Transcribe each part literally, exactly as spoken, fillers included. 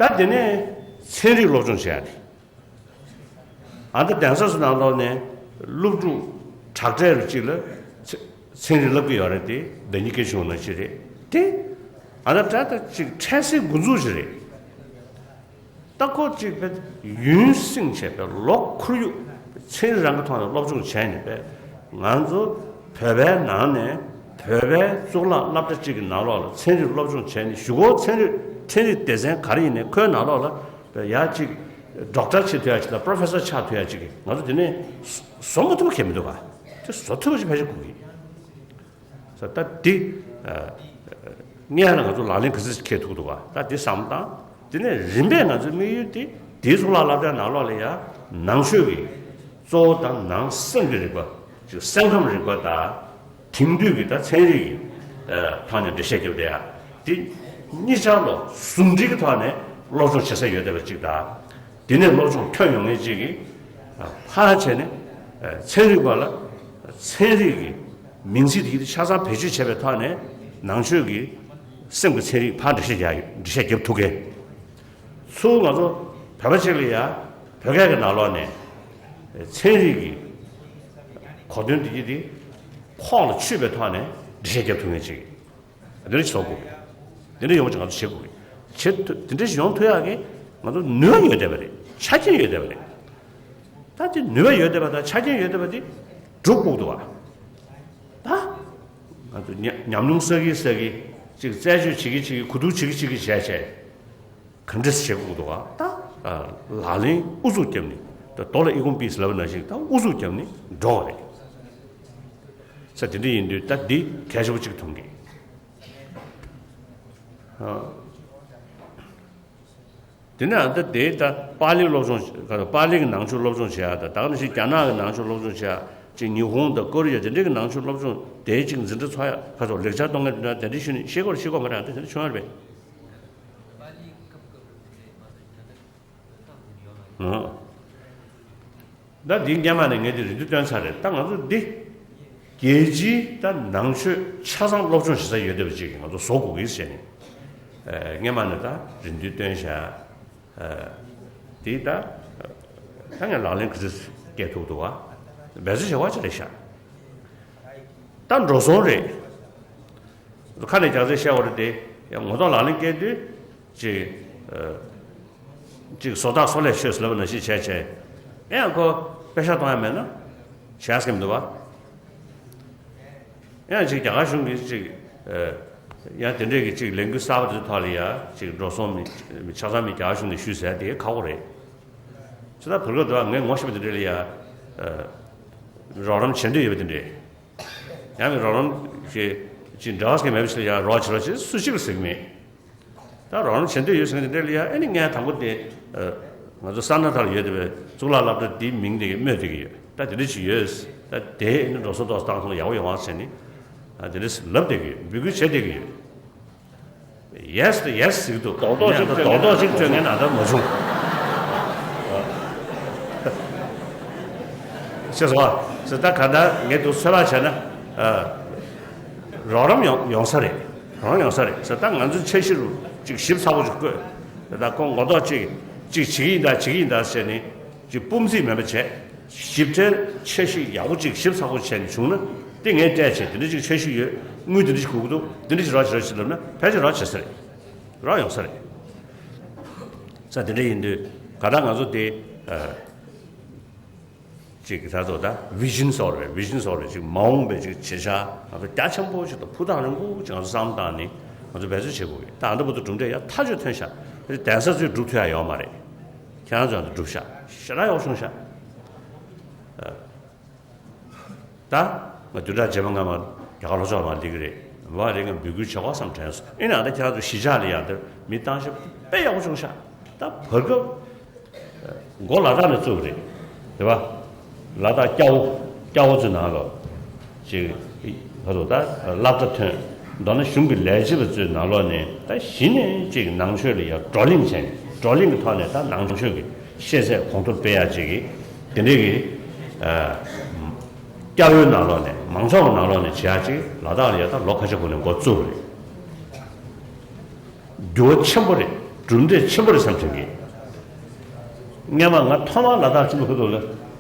ད་དེ་ནས་ཚན་རིག་སློབ་སྦྱོང་བྱེད་ཡ་དེ། ཨ་ད་གདན་ས་སུ་ནང་ལོགས་ནས་སློབ་ཕྲུག་དྲག་གྲས་རུ་གཅིག་ལ་ཚན་ཚན་རིག་བསླབ་ཀྱི་ཡོད་རེད་དེ། ཟླ་ཉི་སྐྱིད་ཆུང་ནང་བཞིན་རེད་དེ། ཨ་ད་ད་ད་ཅིག་འཕྲལ་སེལ་འགོ་འཛུགས་ཞིག་རེད། ད་ཁོ་གཅིག་པའི་ཡུན་བསྲིང་བྱས་པའི་ལོ་ཁོར་ཡུག་ཚན་རིག་རང་གི་ཐོག་ནས་སློབ་སྦྱོང་བྱས་ནས་པས། ང་ཚོ་བོད་པའི་ནང་ནས་བོད་པའི་གཙུག་ལག་སློབ་གྲྭ་གཅིག་གི་ནང་ལོགས་ལ་ཚན་རིག་སློབ་སྦྱོང་བྱས་ནས་གཞུག་གུ་ཚན་རིག་ཚན་རིག་སྡེ་ཚན་ག་རེ་ཡིན་ནའི་ཁོའི་ནང་ལོགས་ལ་ཡ་གཅིག་ཌོག་ཊར་བྱེད་ཐུབ་ཡ་གཅིག་དང་པོ་རོ་ཕེ་སར་ཆགས་ཐུབ་ཡ་གཅིག་གི་ང་ཚོ་དེ་ནས་བཟོ་མ་ཐུབ་པ་གལ་མི་འདུག་ག་དེ་བཟོ་ཐུབ་པ་ཞིག་ཕལ་ཆེར་དགོས་ཀྱི། ས་ད་འདི། ཨ། སྔོན་ལ་ང་ཚོ་ལག་ལེན་ག་ཚོད་ཁེལ་ཐུབ་འདུག་ག་ད་འདི་བསམ་བློ་བཏང་། དེ་ནས་རིམ་པས་ང་ཚོའི་དམིགས་ཡུལ་དེ་འདིའི་གཙུག་ལག་སློབ་གྲྭའི་ནང་ལོགས་ལ་ཡང་ནང་ཆོས་ཀྱི་གཙོ་བོ་དང་ནང་སེམས་ཀྱི་རིག་པ། ཅིག་སེམས་ཁམས་རིག་པ་དང་དེང་དུས་ཀྱི་ད་ཚན་རིག་གི་ཨ་ཐོག་ནས་འགྲེལ་བཤད་རྒྱབ་བསྡད་ཡ། དེ་གཉིས་ཆར་ལོ་ཟུང་འབྲེལ་གྱི་ཐོག་ནས་སློབ་སྦྱོང་བྱེད་ས་ཡོད་བསྡད་པ་ཅིག་དང་། དེ་ནས་སློབ་སྦྱོང་ཐོན་ཡོང་མཁན་ཅིག་གིས་ཕར་བྱས་ནས་ཚན་རིག་པ་ལ་ཚན་རིག་གི་མིང་ཚིག་དེ་ཆ་ཚང་བེད་སྤྱོད་བྱས་པའི་ཐོག་ནས་ནང་ཆོས་ཀྱི་སེམས་ཀྱི་ཚན་རིག་ཕར་འགྲེལ་བཤད་རྒྱག་འགྲེལ་བཤད་རྒྱབ་ཐུབ་མཁན། ཚུར་ང་ཚོ་བོད་པ་ཅིག་ལ་ཡ་བོད་སྐད་ཀྱི་ནང་ལོགས་ནས་ཚན་རིག་གི་གོ་དོན་དེ་དེ་ཁོག་ལ་ཆུད་པའི་ཐོག་ནས་འགྲེལ་བཤད་རྒྱབ་ཐུབ་མཁན་ཅིག་དེ་འདྲ་ཞིག་བཟོ་དགོས། དེ་འདྲ་ཡོང་བ་ཅིག་ང་ཚོ་བྱེད་དགོས། བྱེད་ཐུབ། དེ་འདྲ་ཞིག་ཡོང་ཐུབ་ཡག་གི་ང་ཚོ་ནུས་པ་ཡོད་བསྡད་པ་རེད། ཆ་རྐྱེན་ཡོད་བསྡད་པ་རེད། ད་དེ་ནུས་པ་ཡོད་བསྡད་པ་དང་ཆ་རྐྱེན་ཡོད་བསྡད་པ་དེ་སྒྲུབ་དགོས་འདུག་བ། ད་ང་ཚོ་ཉམས་ཉམས་མྱོང་བསགས་ཀྱི་བསགས་ཀྱི་ཅིག་རྩད་གཅོད་བྱེད་ཀྱི་བྱེད་ཀྱི་གོ་བསྡུར་བྱེད་ཀྱི་བྱེད་ཀྱི་བྱས་བྱས་ག་འདྲ་བྱེད་དགོས་འདུག་བ། ད་ལག་ལེན་ཨུ་ཚུགས་བརྒྱབ་ནས་ད་རྡོ་ལ་ཨི་ཁུང་པིས་ལབ་པ་ནང་བཞིན་ད་ཨུ་ཚུགས་བརྒྱབ་ནས་འགྲོ་བ་རེད། ས་དེ་འདྲ་ཡིན་དུས་ད་འདི་གལ་ཆེན་པོ་གཅིག་མཐོང་གི། ཨ། དེ་ནས་ཨ་ད་དེ་ད་པཱ་ལིའི་སློབ་སྦྱོང་ག་ཚོད་པཱ་ལི་གི་ནང་ཆོས་སློབ་སྦྱོང་བྱེད་ཡ་ད་ད་ག་ནང་བཞིན་རྒྱ་ནག་གི་ནང་ཆོས་སློབ་སྦྱོང་བྱེད་ཡ་ཅིག་ཉི་ཧོང་དང་ཀོ་རི་ཡ་དེ་འདྲའི་གི་ནང་ཆོས་སློབ་སྦྱོང་དེ་ཅིག་འཛིན་གྲྭ་ཚོགས་ཡ་ག་ཚོད་ལེགས་ཆ་གཏོང་མཁན་དེ་འདྲ་དེ་འདྲ་ཞུ་ནས་ཤེས་དགོས་རེད་ཤེས་དགོས་མ་རེད་ཨ་ད་དེ་འདྲ་བྱུང་ཡ་རེད་པས། ད་འདི་སྔས་མ་ནས་ངས་འདི་རེ་འདུན་བཏོན་ཚར་རེད། ད་ང་ཚོ་འདི་རྒྱལ་སྤྱིའི་ད་ནང་ཆོས་ཆ་ཚང་སློབ་སྦྱོང་བྱེད་ས་ཡོད་བསྡད་པ་ཅིག་ང་ཚོ་བཟོ་དགོས་ཀྱི་ཟེར་ནས་སྔས་མ་ནས་ད་རེ་འདུན་བཏོན་བཞག་འདི་ད་ད་ངས་ལག་ལེན་ག་ཚོད་སྐྱེལ་ཐུབ་འདུག་བ། འབད་རྩོལ་བྱེད་པ་ཅིག་རེད་ཤག་ད་འགྲོ་སོང་རེད། ཁ་ནས་རྒྱག་ཚད་བཤད་པ་རེད་དེ། ཡང་ངོ་ཐོག་ལག་ལེན་སྐྱེལ་དུས་ཅིག་ཨ། ཅིག་བཟོ་ལྟ་སོགས་ལས་ཆོས་ཟེར་ལབ་པ་ནང་བཞིན་བྱས་བྱས། ཡང་ཁོ་པེ་ཤག་གཏོང་ཡ་མེད་ན་བྱས་སྐྱེ་མི་འདུག་བ། ཡང་ཅིག་རྒྱ་གར་གཞུང་གིས་ཅིག་ཨ། ཡང་དེ་འདྲས་ཀྱི་ཅིག་ལས་འགུལ་གསར་པ་དེ་ཐོག་ལ་ཡ་ཅིག་འགྲོ་སོང་མི་མི་ཆ་ཚང་མི་རྒྱ་གར་གཞུང་ནས་ཞུས་ཟེར་དེ་ཁག་པོ་རེད། ཅི་ལྟར་བོད་སྐད་དུ་ངས་ངོ་ཤེས་པ་དེ་འདྲས་ལ་ཡ་ཨ། རོགས་རམ་བྱེད་འདོད་ཡོད་པ་དེ་འདྲས། ཡང་མི་རོགས་རམ་ཞེས་ཅི་འབྲེལ་བ་ཞིག་མེད་པ་ཞིག་ལ་ཡང་རོགས་བྱེད་རོགས་བྱེད་སུ་གཅིག་ལ་ཟེར་གྱི་མེད། ད་རོགས་རམ་བྱེད་འདོད་ཡོད་ཟེར་མཁན་དེ་འདྲ་ལ་ཡང་ཨེ་ནི་ངས་དང་པོ་དེ་ང་ཚོ་ས་གནས་དག་ལ་ཡོད་བསྡད་པའི་གཙུག་ལག་སློབ་གྲྭ་འདིའི་མིང་དེ་གི་སྨོས་བསྡད་ཀྱི་ཡོད། ད་དེ་འདྲ་ཞིག་ཡོད། ད་དེ་ཨེ་ནི་འགྲོ་སོང་ཏོག་ཙམ་བཏང་སོང་ཡག་པོ་ཡོང་བ་ཟེར་ནི་དེ་འདྲ་ལབ་བསྡད་ཀྱི་ཡོད། འབོད་སྐུལ་བྱེད་བསྡད་ཀྱི་ཡོད། ཡེས་དང་ཡེས་ཟེར་གྱི་འདུག་རྡོག་རྡོག་ཅིག་རྡོག་རྡོག་ཅིག་སྤྲོད་མཁན་ད་ལྟ་མ་བྱུང་། ཤེས་སོང་ཨ། ཟེར་ད་ག་ད་ངས་འདུག་ཚོད་དཔག་བྱས་ན། ཨ། རོགས་རམ་ཡོང་ཡོང་ས་རེད། རོགས་རམ་ཡོང་ས་རེད་ཟེར་ད་ང་ཚོའི་འཆར་གཞི་རུ་ཅིག་ཞིབ་ཚགས་པོ་ཅིག་བཀོད། ད་ཁོང་མགོ་ཐོག་ཅིག་ཅིག་བྱེད་ཀྱི་ཡིན་ད་བྱེད་ཀྱི་ཡིན་ད་ཟེར་ནས་ཅིག་དཔུང་ཚིག་མེད་པ་བྱས། ཞིབ་ཕྲའི་འཆར་གཞི་ཡག་པོ་ཅིག་ཞིབ་ཚགས་པོ་བྱས་ནས་བྱུང་ན་དེ་ངས་སྤྲད་བྱས་དེ་འདྲ་ཅིག་འཆར་གཞི་ཡོད། དངུལ་དེ་འདྲ་ཞིག་དགོས་ཀྱི་འདུག་དེ་འདྲ་ཞིག་རོགས་བྱེད་རོགས་བྱེད་ལབ་ན་ཕལ་ཆེར་རོགས་བྱེད་ས་རེད། རོགས་ཡོང་ས་རེད། ས་དེ་འདྲ་ཡིན་དུས་ག་ད་ང་ཚོ་དེ་ཨ། ཅིག་ད་ཚོ་ད་བི་ཤན་ཟེར་བ་རེད། བི་ཤན་ཟེར་བ་རེད། ཅིག་མ་འོངས་པའི་ཅིག་བྱེད་འཆར་ང་ཚོ་རྒྱ་ཆེན་པོ་ཞིག་དང་ཕུགས་ཐག་རིང་པོ་ཅིག་ང་ཚོ་བསམ་བཏང་ནས་ང་ཚོ་འབད་རྩོལ་བྱེད་དགོས་ཀྱི། ད་ཨ་འདྲ་པོ་དུ་གྲུབ་འབྲས་ཡག་ཐག་ཆོད་ཐོན་ཤག་གདན་ས་ཚོས་སྒྲུབ་ཐུབ་ཡག་ཡོད་མ་རེད། ཁྱེད་རང་ཚོ་ཨ་འདྲ་སྒྲུབ་ཤག་ཞེ་དྲག་ཡག་པོ་བྱུང་ཤག་ད་ང་བདུན་ཕྲག་རྗེས་མ་ང་མར་རྒྱ་གར་ལྷོ་ཕྱོགས་ལ་མར་སླེབས་ཀྱི་རེད། མར་སླེབས་ང་འབོད་སྐུལ་བྱེད་དགོས་བསམ་དྲན་སོང་། ཨེ་ན་ད་ཁྱེད་རང་ཚོ་གཞིས་ཆགས་ལ་ཡང་འདིར་མི་བཏང་ཤེས་དཔེ་ཡག་པོ་བྱུང་ཤག་ད་བར་སྐབས་མགོ་ལ་དྭགས་ནས་བཙུགས་པ་རེད། རེད་པ། ལ་དྭགས་སྐྱ་བོ་སྐྱ་བོ་ཚོའི་ནང་ལ་ཅིག་ཧ་རུ་ད་སློབ་གྲྭ་ཐོན། མདོར་ན་གཞུང་གི་ལས་བྱེད་པ་ཚོའི་ནང་ལོགས་ནས་ད་གཞི་ནས་ཅིག་ནང་ཆོས་ལ་ཡང་བགྲོ་གླེང་བྱས་ནས་བགྲོ་གླེང་གི་ཐོག་ནས་ད་ནང་ཆོས་ཀྱི་ཤེས་ཚད་གོང་མཐོར་སྤེལ་ཡག་ཅིག་གི་དེ་འདྲའི་གི་ཨ། སྐྱ་བོའི་ནང་ལོགས་ནས་མང་ཚོགས་ཀྱི་ནང་ལོགས་ནས་བྱེད་ཡག་ཅིག་ལ་དྭགས་ལ་ཡ་ད་ལོ་ཁ་ཤས་གོང་ནས་འགོ་བཙུགས་པ་རེད། འགྱུར་བ་ཆེན་པོ་རེད། གྲུབ་འབྲས་ཆེན་པོ་རེད་བསམ་དྲན་གི། སྔན་མ་ང་ཐོག་མར་ལ་དྭགས་ཆེན་པོ་ཁུལ་དུ་ལ་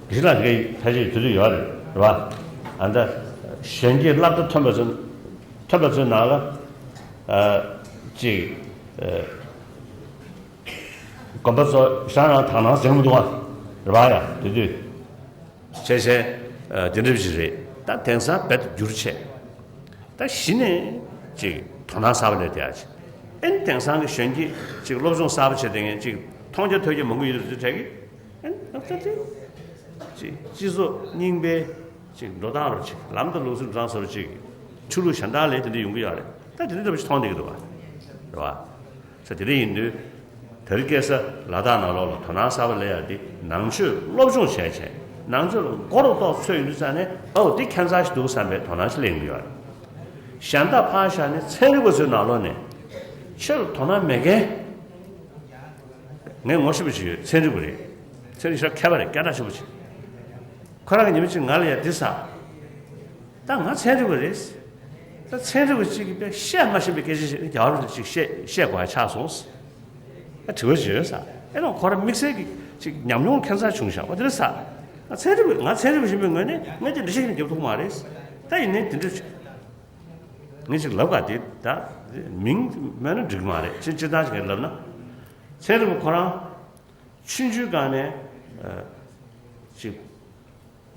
གཞི་ལ་རེ་ཐ་ཆད་དུས་ཚོད་ཡོད་རེད་བ། ཨ་ད་གཞོན་སྐྱེས་སློབ་གྲྭ་ཐོན་པ་ཚོ་ཐོན་པ་ཚོའི་ནང་ལ་ཨ་ཅིག་ཨ་དགོན་པ་ཚོ་རང་རང་དག་སྣང་ཟེར་མི་འདུག་བ་རེད་བ། ཡ་དེ་དུས་བྱས་བྱས་ཨ་དེ་འདྲ་ཞིག་རེད། ད་དེང་སང་རྦད་དེ་འགྱུར་ཆེ། ད་གཞི་ནས་ཅིག་དོ་སྣང་གསར་པ་ལས་བསྡད་ཡ་ཅིག་ཨེ་ནི་དེང་སང་གི་གཞོན་སྐྱེས་ཅིག་སློབ་སྦྱོང་གསར་པ་བྱས་བསྡད་མཁན་ཅིག་མཐོང་རྒྱ་ཐོས་རྒྱ་མང་པོ་ཡོད་དུས་དེ་གྲས་ཀྱི་ཨེ་ནི་ད་ལྟ་དེ་ཅིག་སྤྱི་ཚོགས་རྙིང་པའི་ཅིག་འགྲོ་སྟངས་རུ་ཅིག་ལམ་དང་ལུགས་སྲོལ་འགྲོ་སྟངས་སོ་རུ་ཅིག་ཆོས་ལུགས་གཞན་དག་ལས་དེ་འདྲ་ཡོང་གི་ཡོད་རེད། ད་དེ་འདྲ་འདྲ་པོ་ཅིག་མཐོང་བསྡད་ཀྱི་འདུག་བ་རེད་བ། ས་དེ་འདྲ་ཡིན་དུས། དེ་རིང་ཁ་སང་ལ་དྭགས་ནང་ལོགས་ལ་དོ་སྣང་གསར་པ་སླེབས་ཡ་དེ་ནང་ཆོས་སློབ་སྦྱོང་བྱས་བྱས་ནང་ཆོས་ལ་མགོ་རུ་གཏོགས་ཚོད་ཡོད་དུས་ཙང་ནས་ཨོ་དེ་ཁྱད་མཚར་ཞིག་འདུག་བསམ་པའི་དོ་སྣང་ཞིག་སླེབས་ཀྱི་ཡོད་རེད། གཞན་དག་ཕར་བཞག་ནས་ཚན་རིག་པ་ཚོའི་ནང་ལོགས་ནས་ཆོས་ལ་དོ་སྣང་མེད་མཁན། ངས་ངོ་ཤེས་པ་ཞིག་ཡོད། ཚན་རིག་པ་རེད། ཚན་རིག་ཞེ་དྲག་མཁས་པ་རེད། སྐད་གྲགས་ཆེན་པོ་ཞིག་ཁོ་རང་གི་ཉི་མ་གཅིག་ང་ལ་ཡ་འདི་ཟེར། ད་ང་ཚན་རིག་པ་རེད། ད་ཚན་རིག་པ་གཅིག་གིས་དཔེ་བཤད་མ་ཤེས་པའི་སྐད་ཆ་ཞིག་རྒྱ་གར་ལ་ཅིག་བཤད་བཤད་དགོས་ཡ་ཆགས་སོང་། ད་དྲི་བ་ཞིག་ཡོད་ས། ཨེ་ནོ་ཁོ་རང་དམིགས་བསལ་གྱི་ཅིག་ཉམས་མྱོང་ཁྱད་མཚར་བྱུང་ཤག་ཨོ་དེ་རེད་ས། ང་ཚན་རིག་པ་ང་ཚན་རིག་པ་ཡིན་པའི་ངོས་ནས་ངས་དེ་འདྲ་ཞིག་ནས་རྒྱབ་ཐུབ་མ་རེད། ད་ཡིན་ནའི་དེ་འདྲ་ཅིག་ངས་ཅིག་ལབ་ག་དེ་ད་མིང་སྨོས་ན་འགྲིག་མ་རེད། ཅིག་སྤྱིར་བཏང་ཞིག་ངས་ལབ་ན། ཚན་རིག་པ་ཁོ་རང་ཆུང་ཆུང་སྒང་ནས་ཨ་ཅིག་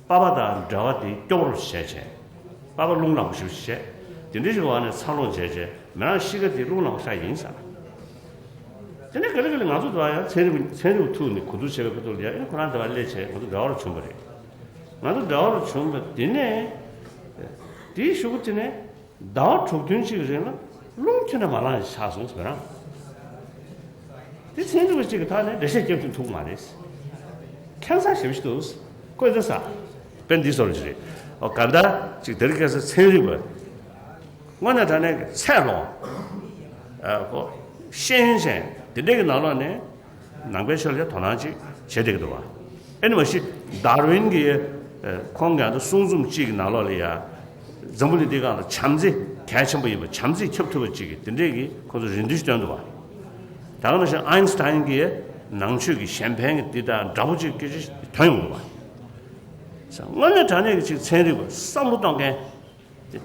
པ་ཕ་དང་འབྲེལ་བ་དེ་སྐྱོ་བོར་བྱས་བྱས། པ་ཕ་རླུང་ལངས་པོ་ཞིག་བྱས། དེ་འདྲའི་ཞིག་བ་ནས་འཚར་ལོངས་བྱས་བྱས་མི་རང་གཤིས་ཀ་དེ་རླུང་ལངས་པོ་ཞིག་ཡིན་ས། དེ་ནས་ག་ལེ་ག་ལེ་ང་ཚོ་དང་ཡང་ཚན་རིག་ཚན་རིག་ཐུག་ནས་གོ་བསྡུར་བྱས་པའི་ཁ་ཐུག་ལ་ཡང་ཁོ་རང་དེ་བ་སླེབས་བྱས་ང་ཚོ་འབྲེལ་བ་རུ་བྱུང་བ་རེད། ང་ཚོ་འབྲེལ་བ་རུ་བྱུང་བ་དེ་ནས་དེའི་གཞུག་གུ་དེ་ནས་ཟླ་བ་དྲུག་བདུན་གཅིག་གི་རིང་ལ་རླུང་ཁྱོན་ནས་མ་ལངས་ཆགས་སོང་ཟེར་རང་། དེ་ཚན་རིག་པ་གཅིག་གི་ཐོག་ནས་འགྲེལ་བཤད་རྒྱབ་ཐུབ་ཐུབ་མ་རེད། ཁྱད་མཚར་ཞེ་པོ་ཞིག་འདུག་ཁོས་འདི་ཟེར། དཔེ་འདི་བཟོ་འདྲ་ཞིག་རེད། ཨོ་ག་འདྲ་ཅིག་དེ་རིང་ཁ་སང་ཚན་རིག་པ། དངོས་གནས་དྲང་གནས་ཀྱི་ཚད་ལོངས། ཨ་ཁོ་ཤེས་ཡོན་ཅན་དེ་འདྲས་ཀྱི་ནང་ལོགས་ནས་ནང་པའི་ཆོས་ལ་དོ་སྣང་ཅིག་བྱེད་བསྡད་ཀྱི་འདུག་བ། ཨེ་ནི་མ་གཞི་ཌར་ཝིན་གྱིས་ཨ་ཁོང་གི་ཨ་ནི་གསུང་རྩོམ་གཅིག་གི་ནང་ལོགས་ལ་ཡ། འཛམ་བུ་གླིང་འདི་སྒང་ལ་བྱམས་བརྩེ་གལ་ཆེན་པོ་ཡིན་པ་བྱམས་བརྩེས་ཁྱབ་ཐུབ་པ་ཅིག་གི་དེ་འདྲས་ཀྱི་ཁོང་ཚོ་རེ་འདུན་ཞིག་བཏོན་འདུག་བ། ད་ག་ནང་བཞིན་ཨའིན་སི་ཐན་གྱིས་ནང་ཆོས་ཀྱི་གཞན་ཕན་གྱི་འདི་དང་འདྲ་པོ་ཅིག་སྐད་ཆ་ཞིག་བཏོན་ཡོང་འདུག་བ། དངོས་གནས་དྲང་གནས་ཀྱི་ཅིག་ཚན་རིག་པ་བསམ་བློ་གཏོང་མཁན། དེ་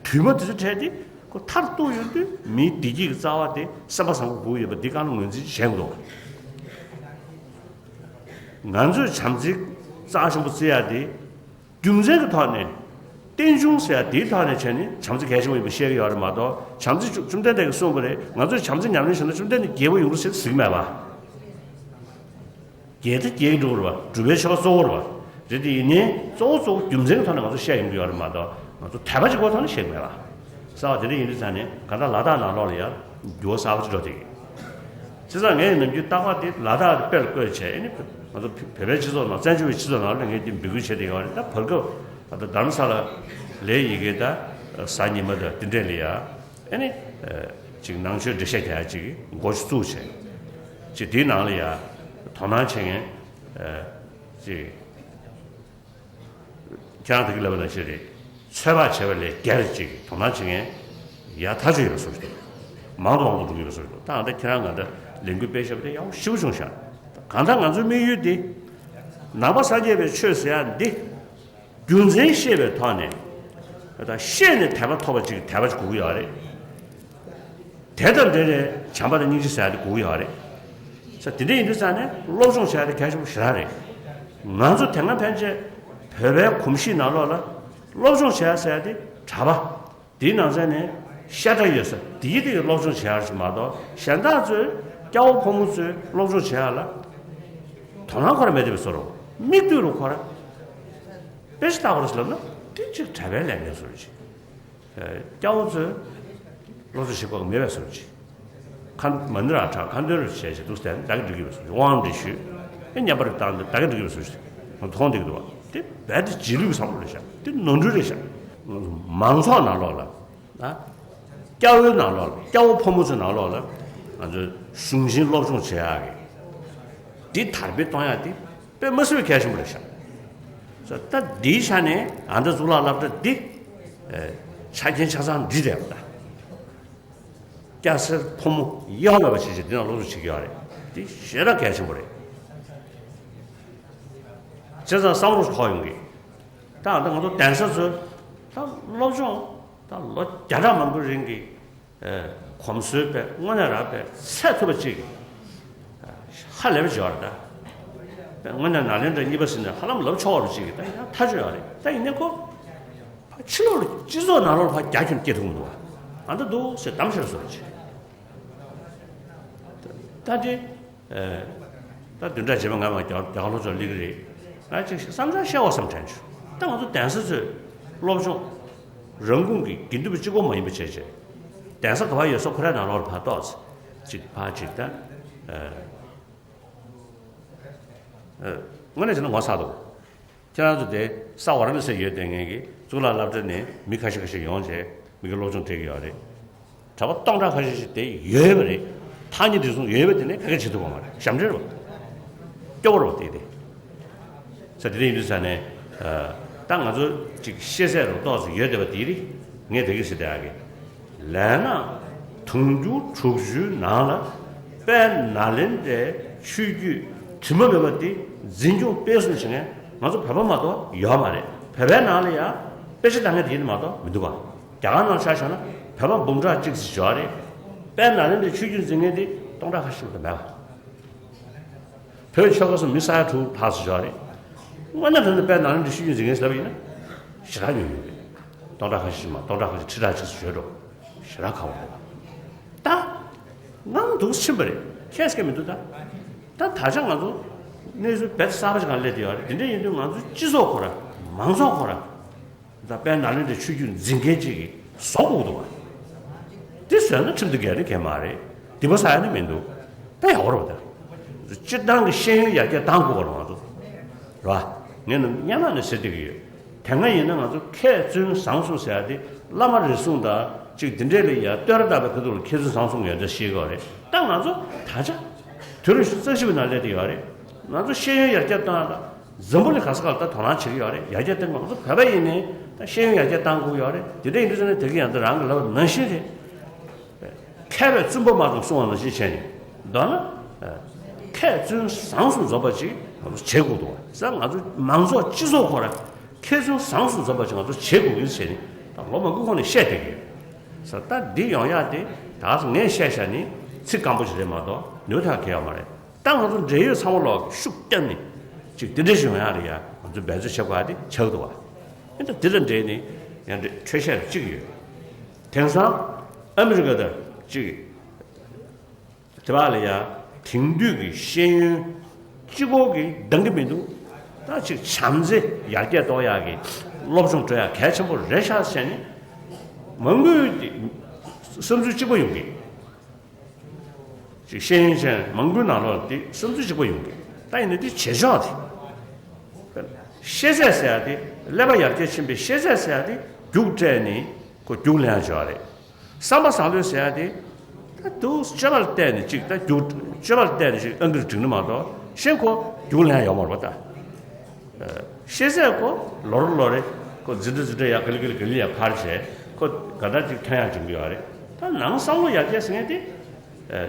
དུས་མ་དེ་ཚོ་འཕྲད་དེ་ཁོ་མཐར་གཏུགས་ཡོང་དུས་མིའི་བདེ་སྐྱིད་ཀྱི་རྩ་བ་དེ་སེམས་པ་བཟང་པོ་དགོས་ཡོད་པ་འདི་གང་ལ་ངོས་འཛིན་བྱེད་དགོས། ང་ཚོས་བྱམས་བརྩེ་རྩ་ཆེན་པོ་བརྩི་ཡ་དེ་རྒྱུ་མཚན་གྱི་ཐོག་ནས་རྟེན་འབྱུང་ཟེར་ཡ་དེའི་ཐོག་ནས་བྱས་ནས་བྱམས་བརྩེ་གལ་ཆེན་པོ་ཡིན་པ་བཤད་ཀྱི་ཡོད་རེད་མ་གཏོགས་བྱམས་བརྩེ་བཅོམ་ལྡན་འདས་ཀྱིས་གསུངས་པ་རེད། ང་ཚོས་བྱམས་བརྩེ་ཉམས་ལེན་བྱས་ན་བཅོམ་ལྡན་འདས་རྒྱལ་པོ་ཡོང་རེད་ཟེར་ཟེར་གྱི་མེད་པ། རྒྱལ་དང་རྒྱལ་གྱི་འགྲོ་བར་སྒྲུབ་པའི་ཆོ་ག་གཙོ་བོར་བ། རེད་དེ་ཡིན་ནའི་གཙོ་བོ་གཙོ་བོ་རྒྱུ་མཚན་གྱི་ཐོག་ནས་ང་ཚོ་བཤད་ཡོང་གི་ཡོད་རེད་མ་གཏོགས་ང་ཚོ་དད་པ་གཅིག་པོའི་ཐོག་ནས་བཤད་ཀྱི་མེད་པ། གསར་བ་དེ་འདྲ་ཡིན་དུས་ཙང་ནས་གང་ལྟར་ལ་དྭགས་ནང་ལོགས་ལ་ཡང་འགྱུར་བ་གསར་པ་ཅིག་འགྲོ་བསྡད་ཀྱི། བྱས་ཙང་ངས་ནམ་རྒྱུན་རྟག་པར་དེ་ལ་དྭགས་དེ་དཔེ་ལ་བཀོད་བྱས་ཨེ་ནི་ང་ཚོ་བོད་པའི་སྤྱི་ཚོགས་ནང་བཙན་བྱོལ་བའི་སྤྱི་ཚོགས་ནང་ལ་ངས་དེ་འབོད་སྐུལ་བྱས་བསྡད་ཀྱི་ཡོད་རེད། ད་བར་སྐབས་ད་ལྟ་རྡ་རམ་ས་ལ་ལའི་ཡི་གེ་ད་གཟའ་ཉི་མ་དང་དེ་འདྲས་ལ་ཡ། ཨ་ནི། ཅིག་ནང་ཆོས་འགྲེལ་བཤད་རྒྱག་ཡ་ཅིག་འགོ་ཞིག་བཙུགས་བྱས། ཅིག་དེའི་ནང་ལ་ཡ། དོ་སྣང་བྱེད་མཁན། ཅིག་ཁྱེད་རང་དེ་གི་ལབ་པ་ནང་བཞིན་རེད། ཚོད་དཔག་བྱས་པ་ལས་བརྒལ་ཅིག་དོ་སྣང་བྱེད་མཁན། ཡ་ཐག་ཆོད་ཡོད་པ་བཟོ་ཞིག་འདུག་མང་དུ་མང་དུ་འགྲོ་གི་ཡོད་པ་བཟོ་ཞིག་འདུག་ད་ང་ད་ཁྱེད་རང་ང་ད་ལས་འགུལ་སྤེལ་བཞག་པ་དེ་ཡག་པོ་ཞེ་པོ་བྱུང་ཤག་གང་ལྟར་ང་ཚོའི་དམིགས་ཡུལ་དེ། ནང་པ་སངས་རྒྱས་པའི་ཆོས་ཟེར་ཡ་འདི། རྒྱུ་མཚན་ཤེས་པའི་ཐོག་ནས། ད་ཤེས་ནས་དད་པ་ཐོབ་པ་ཅིག་དད་པ་ཅིག་དགོས་ཀྱི་ཡོད་རེད། དེ་དང་འབྲེལ་ནས་བྱམས་པ་དང་སྙིང་རྗེ་ཟེར་ཡ་དེ་དགོས་ཀྱི་ཡོད་རེད། ས་དེ་འདྲ་ཡིན་དུས་ཙང་ནས་སློབ་སྦྱོང་བྱ་ཡ་དེ་གལ་ཆེན་པོ་ཞེ་དྲག་རེད། ང་ཚོ་དེ་སྔ་ཕན་ཆད་བོད་པའི་གོམས་གཤིས་ནང་ལོགས་ལ་སློབ་སྦྱོང་བྱ་ཡ་ཟེར་ཡ་དེ་གྲྭ་པ། དེའི་ནང་ཚན་ནས་ཤ་ཁྲག་ཡོད་ས་དེའི་སྟེང་གི་སློབ་སྦྱོང་བྱེད་ཡག་ཞིག་མ་གཏོགས་གཞན་དག་ཚོས་སྐྱ་བོ་ཕོ་མོ་ཚོས་སློབ་སྦྱོང་བྱེད་ཡག་ལ་དོ་སྣང་ཁོ་ར་མེད་དེ་བས་བཟོ་རོགས། མིག་ལྟོས་རུ་ཁོ་ར་དཔེ་ཆ་ལྟ་བ་རུ་ལབ་ན་དེ་གཅིག་གྲྭ་པའི་ལས་འགན་བཟོ་རུ་ཅིག་སྐྱ་བོ་ཚོས་སློབ་གསོ་བྱེད་དགོས་མེད་པའི་བཟོ་རུ་ཅིག་ཁ་མ་ཎི་རང་གྲགས་ཁ་འདོན་རུ་བྱས་བྱས་འདུག་སྟེ་ད་གི་འགྲིག་གི་བས་བཟོ་རུ་ཅིག་དབང་འདི་ཞུས་ཨེ་མཉམ་པར་བཏང་སྟེ་ད་གི་འགྲིག་གི་བས་བཟོ་རུ་ཅིག་མཐོང་བསྡད་ཀྱི་འདུག་བ། དེ་རྦད་དེ་རྗེས་ལུས་ཀྱི་བསམ་བློ་རེད་ཤག་དེ་ནོར་འཁྲུལ་རེད་ཤག་མང་ཚོགས་ནང་ལོགས་ལ། ཨ། སྐྱ་བོའི་ནང་ལོགས་ལ་སྐྱ་བོ་ཕོ་མོ་ཚོའི་ནང་ལོགས་ལ་ང་ཚོས་གཞུང་ཆེན་སློབ་སྦྱོང་བྱེད་ཡག་གི་འདི་དར་སྤེལ་གཏོང་ཡག་འདི་དཔེ་མ་སྲིད་པའི་གལ་ཆེན་པོ་རེད་ཤག་ས་ད་འདིའི་ཆ་ནས་ཨ་མདའ་གཙུག་ལག་སློབ་གྲྭ་འདི་ཨེ་ཆ་རྐྱེན་ཆ་ཚང་འདི་རེད་པ་ད། སྐྱ་སེར་ཕོ་མོ་དབྱེ་བ་མེད་པ་བྱས་བྱས་འདི་ནང་སློབ་སྦྱོང་བྱེད་ཀྱི་ཡོད་རེད། འདི་ཞེ་དྲག་གལ་ཆེན་པོ་རེད། བྱས་ཙང་བསམ་བློ་འཁོར་ཡོང་གི། ད་ད་ང་ཚོ་གདན་ས་ཚོས་ད་སློབ་སྦྱོང་ད་ལོ་བརྒྱ་ཕྲག་མང་པོའི་རིང་གི་ཨེ་གོམས་སྲོལ་དཔེ་དངོས་གནས་རང་དཔེ་ཚད་ཐུབ་པ་ཅིག་ཧ་ལས་པ་ཅིག་ཡོད་རེད་ད། དཔེ་དངོས་གནས་ནཱ་ལེནྡྲ་གཉིས་པ་ཟེར་ནས་ཧ་ལམ་ལབ་ཆོག་པ་ཅིག་གི་ད་ཡང་ཐག་ཆོད་ཡོད་རེད། ད་ཡིན་ནའི་ཁོ་ཕ་ཕྱི་ལོགས་ལ་སྤྱི་ཚོགས་ནང་ལོགས་ལ་ཕར་རྒྱ་ཁྱོན་སྐྱེ་ཐུབ་མི་འདུག་བ། ཨ་འདྲ་འདུག་ཟེར་གཏམ་བཤད་བཟོ་རེད་ཅིག་ད་དེ། ད་བདུན་ཕྲག་རྗེས་མ་ང་མ་རྒྱ་རྒྱ་གར་ལྷོ་ཕྱོགས་སླེབས་ཀྱི་རེད། ང་ཅིག་བསམ་འཆར་བཤད་འོ་བསམ་དྲན་བྱུང་། ད་ང་ཚོ་གདན་ས་ཚོས་སློབ་སྦྱོང་རང་ཁུངས་ཀྱི་དགེ་འདུན་པ་གཅིག་པོ་མ་ཡིན་པ་བྱས་བྱས། གདན་ས་ག་པར་ཡོད་ས་ཁོ་རའི་ནང་ལོགས་ལ་ཕར་གཏོགས་ཚེ་ཅིག་ཕར་ཅིག་ད། དངོས་གནས་བྱས་ན་ངོ་ཚ་འདུག་ཁྱེད་རང་ཚོ་དེ་ས་ཝཱ་ར་ཎ་སི་ཡོད་དེ་ངེད་ཀྱི་གཙུག་ལག་སློབ་གྲྭ་ནས་མི་ཁ་ཤས་ཁ་ཤས་ཡོང་བྱས་མི་གི་སློབ་སྦྱོང་སྤྲད་ཀྱི་ཡོད་རེད། གྲྭ་པ་སྟོང་ཕྲག་ཁ་ཤས་ཤིག་དེ་ཡོད་པ་རེད། ཐག་ཉེ་དུས་སོང་ཡོད་པ་དེ་ནས་ཁ་སྐད་བྱེད་ཐུབ་པ་མ་རེད། ཞབས་འདྲེན་རེད་པ། སྐྱོ་བོ་རེད་པ་དེ་དེ། ས་དེ་འདྲ་ཡིན་དུས་ས་ནས་ད་ང་ཚོ་ཅིག་ཤེས་ཚད་རུ་ཏོག་ཙམ་ཡོད་བསྡད་པ་དེ་རེད། ངས་དེ་གི་ཟེར་བསྡད་ཡག་གི། ལས་སྣ་དུང་ཕྱུར་དྲུག་ཅུའི་ནང་ལ་དཔལ་ནཱ་ལེནྡྲའི་ཆོས་བརྒྱུད་དྲི་མ་མེད་པ་དེ་འཛིན་སྐྱོང་སྤེལ་གསུམ་བྱེད་མཁན་ང་ཚོ་བོད་པ་མ་གཏོགས་ཡོད་མ་རེད། བོད་པའི་ནང་ལ་ཡང་དཔེ་ཆ་ལྟ་མཁན་དེ་ཡིན་མ་གཏོགས་མི་འདུག་ག་རྒྱ་གར་ནང་ཆ་བཞག་ན་བོད་པ་འབུམ་ཕྲག་གཅིག་ཙམ་ཡོད་རེད། དཔལ་ནཱ་ལེནྡྲའི་ཆོས་བརྒྱུད་འཛིན་མཁན་དེ་སྟོང་ཕྲག་ཁ་ཤས་ཤིག་མ་གཏོགས་མེད་པ། བོད་ཆོལ་ཁ་གསུམ་མི་ས་ཡ་དྲུག་ལྷག་ཙམ་ཡོད་རེད། དངོས་གནས་དྲང་གནས་དཔལ་ནཱ་ལེནྡྲའི་ཆོས་བརྒྱུད་འཛིན་མཁན་ཟེར་བ་ཡིན་ན་ཞེ་དྲག་ཉུང་ཉུང་རེད། སྟོང་ཕྲག་ཁ་ཤས་ཤིག་མ་སྟོང་ཕྲག་ཁ་ཤས་ཁྲི་ཕྲག་གཅིག་ཙམ་ཡོད་འགྲོ། ཞེ་དྲག་ཁག་པོ་རེད་པ། ད་ངང་འདུག་ཕྱིན་པ་རེད། ཁྱད་སྐད་མི་འདུག་ད། ད་ད་ཆ་ང་ཚོ་གནས་ཚུལ་རྦད་གསར་པ་ཞིག་སྒང་སླེབས་བསྡད་ཡོད་རེད། དེ་འདྲ་ཡིན་དུས་ང་ཚོའི་སྤྱི་ཚོགས་ཁོ་ར་མང་ཚོགས་ཁོ་ར། ད་དཔལ་ནཱ་ལེནྡྲའི་ཆོས་བརྒྱུད་འཛིན་མཁན་གཅིག་གིས་བཟོ་དགོས་འདུག་བ། དེ་བཟོས་ན་ཁྲིམས་དང་འགལ་ནི་གང་ཡང་མ་རེད། སྡིག་པ་བསགས་ཡ་ནི་མི་འདུག་དཔེ་ཡག་པོ་རེད་པ་ད། སྤྱིར་བཏང་གི་ཤེས་ཡོན་ཡར་རྒྱས་གཏང་དགོས་པ་རེད་ང་ཚོ། རེད་པ། ངས་ནམ་སྔོན་མ་ནས་ཟེར་བསྡད་ཀྱི་ཡོད། དེ་སྔ་ཡིན་ན་ང་ཚོ་མཁས་བཙུན་བཟང་གསུམ་ཟེར་ཡ་དེ་བླ་མ་རེ་ཟུང་དང་གཅིག་དེ་འདྲས་ལ་ཡ་བསྟོད་ར་བཏབ་པའི་ཁ་ཐུག་ལ་མཁས་བཙུན་བཟང་གསུམ་ཡོད་འདྲ་ཤེས་ཀྱི་ཡོད་རེད། ད་ང་ཚོ་ད་ཆ་དུས་རབས་ཉི་ཤུ་རྩ་གཅིག་པའི་ནང་སླེབས་བསྡད་ཡོད་རེད། ང་ཚོ་ཤེས་ཡོན་ཡར་རྒྱས་གཏོང་ཡ་ད། འཛམ་བུ་གླིང་ག་ས་ག་ལ་ད་དོ་སྣང་བྱེད་ཀྱི་ཡོད་རེད། ཡར་རྒྱས་གཏོང་དགོས། ང་ཚོ་བོད་པ་ཡིན་ནའི་ད་ཤེས་ཡོན་ཡར་རྒྱས་གཏང་དགོས་ཡོད་རེད། དེ་འདྲ་ཡིན་དུས་ཙང་ནས་དེ་གི་ཡང་ད་རང་གི་ལབ་པ་ནང་བཞིན་རེད། མཁས་པས་བཙུན་པ་མ་འཛོམས་གསུང་བ་ནང་བཞིན་བྱས་ནས་མདོར་ན། མཁས་བཙུན་བཟང་གསུམ་འཛོམས་པ་ཅིག་ང་ཚོ་བྱེད་དགོས་འདུག་བ། ས་ང་ཚོ་མང་ཚོགས་སྤྱི་ཚོགས་ཁོ་ར་མཁས་བཙུན་བཟང་གསུམ་འཛོམས་པ་ཅིག་ང་ཚོ་བྱེད་དགོས་ཀྱི་བྱས་ནས་ད་ལོ་མང་པོའི་གོང་ནས་བཤད་བསྡད་ཀྱི་ཡོད། ས་ད་འདི་ཡོང་ཡག་དེ་ད་ངས་བཤད་བཞག་ནི་ཚིག་སྐམ་པོ་ཞིག་རེད་མ་གཏོགས་ནུས་ཐག་གི་ཡོད་མ་རེད། ད་ང་ཚོ་འབྲེལ་ཡོད་ཚང་མ་ལོག་ཤུགས་བརྒྱབ་ནས་ཅིག་དེ་འདྲ་ཞིག་ཡོང་ཡག་ལ་ཡ་ང་ཚོ་འབད་རྩོལ་བྱེད་དགོས་ཡག་དེ་ཆགས་འདུག་བ། ཨེ་ད་དེ་ལ་འབྲེལ་ནས་ཡང་འཕྲོས་བཤད་གཅིག་ཡོད། དེང་སང་ཨ་མི་རི་ཀ་དང་ཅིག་དེ་བ་ལ་ཡ་དེང་དུས་ཀྱི་ཤེས་ཡོན་གཅིག་པོ་གིས་འདང་གི་མི་འདུག་ད་ཅིག་བྱམས་བརྩེ་ཡར་རྒྱས་གཏོང་ཡག་གི་སློབ་སྦྱོང་སྤྲོད་ཡག་གལ་ཆེན་པོ་རེད་ཤག་བྱས་ནས་མང་པོས་བསམ་ཚུལ་གཅིག་པ་ཡོང་གི། ཅིག་ཤེས་ཡོན་ཅན་མང་པོའི་ནང་ལོགས་དེ་བསམ་ཚུལ་གཅིག་པ་ཡོང་གི། ད་ཡིན་ན་དེ་བྱེད་ཕྱོགས་དེ། ཤེས་ཚད་ཟེར་ཡ་དེ་ཀླད་པ་ཡར་རྒྱས་ཕྱིན་པའི་ཤེས་ཚད་ཟེར་ཡ་དེ་རྒྱུགས་སྤྲད་ནས་ཁོ་རྒྱུགས་ལེན་ཡ་བྱེད་པ་རེད། བསམ་པ་བཟང་ལོས་ཟེར་ཡ་དེ་ད་དུ་སྤྱོད་པ་ལ་བལྟས་ནས་ཅིག་ད་རྒྱུགས་སྤྱོད་པ་ལ་བལྟས་ནས་ཅིག་ཨང་ཀི་ལ་བསྒྲིགས་ནི་མ་གཏོགས་གཞན་ཁོ་རྒྱུགས་ལེན་ཡ་ཡོད་མ་རེད་པ་ད། ཤེས་ཚད་ཁོ་ལོ་རེ་ལོ་རེ་ཁོ་འཛིན་གྲྭ་འཛིན་གྲྭ་ཡར་ག་ལེ་ག་ལེ་ག་ལེ་ཡར་འཕར་བྱས་ཁོ་ག་འདྲ་ཅིག་ཐོན་ཡག་འབྱུང་གི་ཡོད་རེད། ད་ནང་བསམ་བློ་ཡར་རྒྱས་ཟེར་མཁན་དེ་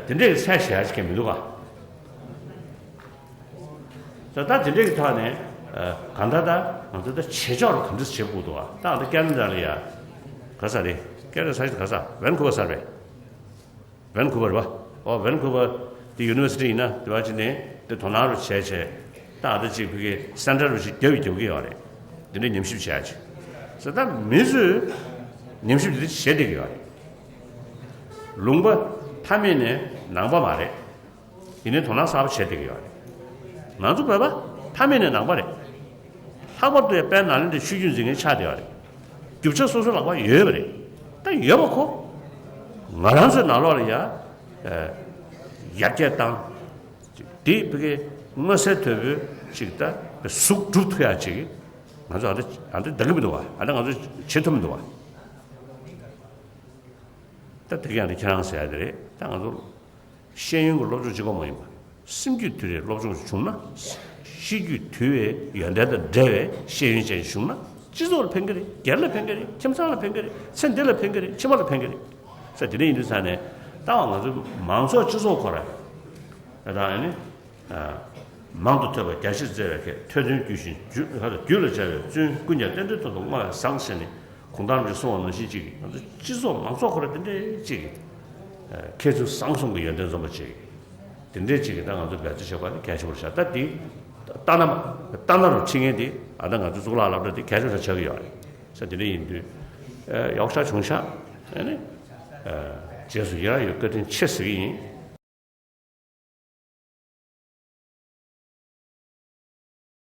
དེ་འདྲའི་ཚད་གཞི་ཡག་ཅིག་གང་མི་འདུག་ག་ད་ད་དེ་འདྲའི་གི་ཐོག་ནས་ག་འདྲ་ད་ང་ཚོ་ད་བྱེད་ཕྱོགས་ལ་ག་འདྲ་བྱེད་དགོས་འདུག་ག་ད་ང་ཚོ་ཀེ་ན་ཌ་ལ་ཡ་ག་ས་རེད། ཀེ་ན་ཌ་ས་ཆ་ག་ས་ཝན་ཁུ་ཝར་ས་རེད། ཝན་ཁུ་ཝར་བ། ཨོ་ཝན་ཁུ་ཝར་དེ་ཡུ་ནི་ཝར་སི་ཊི་ཡིན་ན་དེ་བ་ཅི་ནས་དེ་དོ་སྣང་རུ་བྱས་བྱས་ད་ཨ་ད་ཅིག་ཕ་གི་སེན་ཊར་རུ་ཞིག་རྒྱབ་རྒྱབ་ཀྱི་ཡོད་རེད། དེ་འདྲའི་ཉམས་ཞིབ་བྱས་ཅིག་ཟེར་ད་མི་ཚོས་ཉམས་ཞིབ་དེ་བྱེད་བསྡད་ཀྱི་ཡོད་རེད། ལུང་པ་ཕ་མེས་ནས་ནང་པ་མ་རེད། ཡིན་ནའི་དོ་སྣང་གསར་པ་བྱས་བསྡད་ཀྱི་ཡོད་རེད། ང་ཚོ་བོད་པ་ཕ་མེས་ནས་ནང་པ་རེད། ལྷག་པར་དུ་ཡང་དཔལ་ནཱ་ལེནྡྲའི་ཆོས་བརྒྱུད་འཛིན་མཁན་ཆགས་བསྡད་ཡོད་རེད། རྒྱུ་ཆ་སོ་སོའི་ལག་པར་ཡོད་པ་རེད། ད་ཡོད་པ་ཁོ། ང་རང་ཚོའི་ནང་ལོགས་ལ་ཡ། ཡར་རྒྱས་བཏང་། དེ་བི་ཀའི་མངོན་གསལ་དོད་པོའི་ཅིག་ད་གཟུགས་སྒྲུབ་ཐུབ་ཡ་ཅིག་ང་ཚོ་ཨ་འདྲ་ཨ་འདྲ་འདང་གི་མི་འདུག་བ། ཨ་འདྲ་ང་ཚོ་བྱེད་ཐུབ་མི་འདུག་བ། ད་དེ་ག་ཡང་དེ་ཁྱེད་རང་ཟེར་ཡ་དེ་རེད། ད་ང་ཚོ། ཤེས་ཡོན་གྱི་སློབ་སྦྱོང་གཅིག་པོ་མ་ཡིན་པ། སེམས་རྒྱུད་མཐུད་རེས་སློབ་སྦྱོང་བྱུང་ན། གཤིས་རྒྱུད་མཐུད་པའི་ཡོན་ཏན་དང་འབྲེལ་བའི་ཤེས་ཡོན་ཅན་བྱུང་ན། སྤྱི་ཚོགས་ལ་ཕན་གྱི་རེད། སྒེར་ལ་ཕན་གྱི་རེད། ཁྱིམ་ཚང་ལ་ཕན་གྱི་རེད། ཚེ་འདི་ལ་ཕན་གྱི་རེད། ཕྱི་མ་ལ་ཕན་གྱི་རེད། ས་དེ་འདྲ་ཡིན་དུས་ས་ནས། ད་ང་ཚོའི་མང་ཚོགས་སྤྱི་ཚོགས་ཁོ་ར་ད་ཨ་ནི། མང་དུ་ཐོས་པ་རྒྱ་ཆེར་བཙལ་བའི་ཁྱད། ཐོས་དོན་རྒྱུད་བཞིན་རྒྱུད་ལ་སྦྱར་བའི་བཙུན། ཀུན་ཀྱང་རྟེན་འབྲེལ་དོན་དུ་བསྔོ་བས་བཟང་ཟེར་ནས་གུང་ཐང་རིན་པོ་ཆེས་གསུངས་པ་ནང་བཞིན་ཅིག་ང་ཚོ་སྤྱི་ཚོགས་མང་ཚོགས་ཁོ་ར་དེ་འདྲའི་ཅིག་མཁས་བཙུན་བཟང་གསུམ་གྱི་ཡོན་ཏན་འཛོམས་པ་ཅིག་དེ་འདྲའི་ཅིག་གིས་ད་ང་ཚོ་འབད་བརྩོན་བྱེད་པ་ནི་གལ་ཆེན་པོ་རེད་ཤག་ད་འདི་ལྟ་ན་ལྟ་ན་རུ་ཁྲིད་མཁན་འདི་ཨ་ད་ང་ཚོའི་གཙུག་ལག་སློབ་གྲྭ་འདི་གལ་ཆེན་པོ་ཆགས་ཀྱི་ཡོད་རེད་ཟེར། དེ་འདྲ་ཡིན་དུས་ཡག་ཤག་བྱུང་ཤག་ཨ་ནི་རྗེས་སུ་ཡི་རང་ཡོད། བཀའ་དྲིན་ཆེ་ཟེར་གྱི་ཡིན།